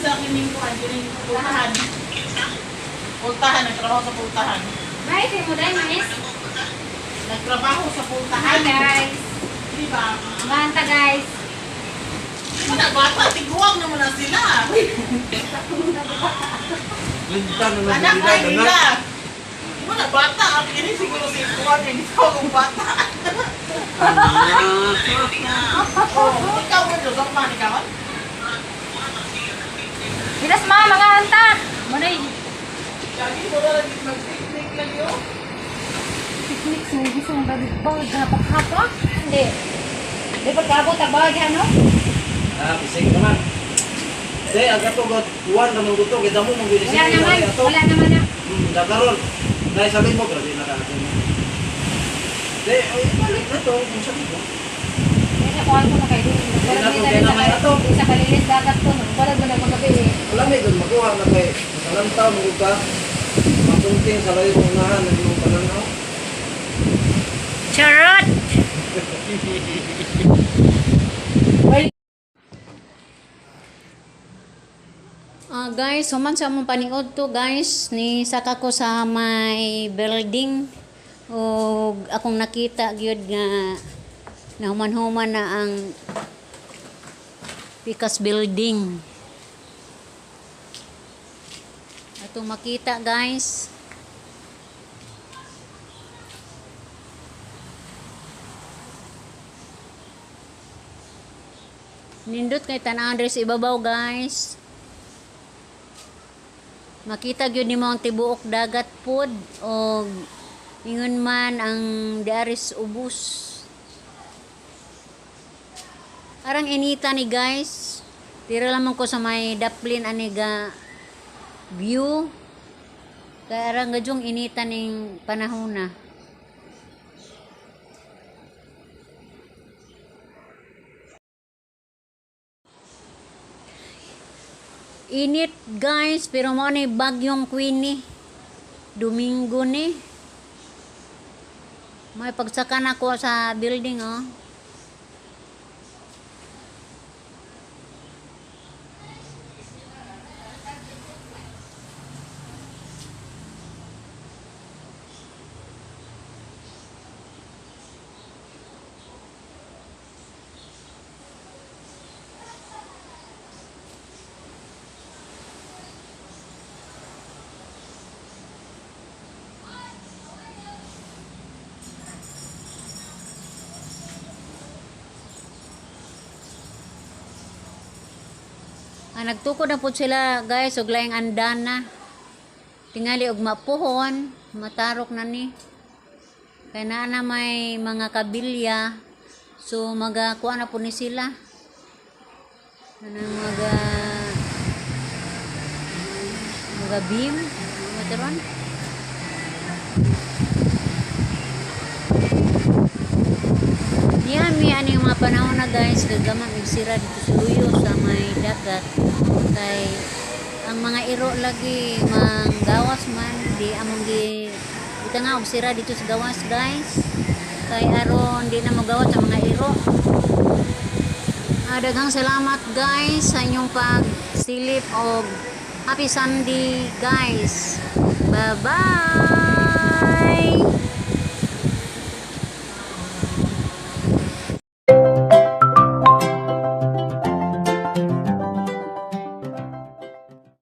sa kining kuan kining pultahan. Pultahan, nagtrabaho sa pultahan. Mais, mo dai mais. Nagtrabaho sa Hi pultahan. guys. Di ba? Banta guys. Di ba na bata, tiguang naman na sila. Lintan na Anak nila ay nila. Di ba na bata, ang kini siguro si kuan yung ikaw ang bata. Oh, ikaw mo Joseph man ikaw. Gilas ma, mga anta. Mo na Lagi mo na lang mag-picnic lang yun. picnic sa gusto mong gabi bag hapak-hapak. Hindi. Di pagkaabot ang bag ano? Ah, bisig naman. Te, aga to god kuan na mong gusto kay damo mong gud Wala naman. Wala naman na. Dakaron. Dai sabi mo grabe na ka. Te, ay balik na to kung sabi ko. Kaya kuhan ko na kayo. Hindi na to, kaya na may ato. Sa kalilit dagat ko. No? Wala mo na magabi eh. Wala may gud makuha na kay masalantaw mo gud ka. Makunting sa layo mong unahan ng imong pananaw. Charot! Ah, guys, human sa among paniod to guys, ni saka ko sa may building og akong nakita gyud nga nahuman-human na ang Pikas building. Atong makita guys. Nindot kay tan-awon diri sa ibabaw guys. Makita gyud nimo ang tibuok dagat pod og ingon man ang diaris ubos. Arang inita ni guys. Tira lamang ko sa may daplin ani ga view. Kay arang gadyong inita ning panahon na. Init guys, pero mo ni bagyong Queenie. Domingo ni. May pagsakan ako sa building oh. Ah, nagtukod na po sila guys og laing andana. Tingali og mapuhon, matarok na ni. Kay naa na may mga kabilya. So magakuha na po ni sila. Anang mga beam, mga taron. Niya mi ani mga panahon na guys, gagamang igsira dito sa Luyo sa may dagat kay ang mga iro lagi manggawas man di among gi buta nga og sira dito sa gawas guys kay aron di na mogawas ang mga iro. Ah, daghang salamat guys sa inyong pagsilip og happy Sunday guys. Bye bye.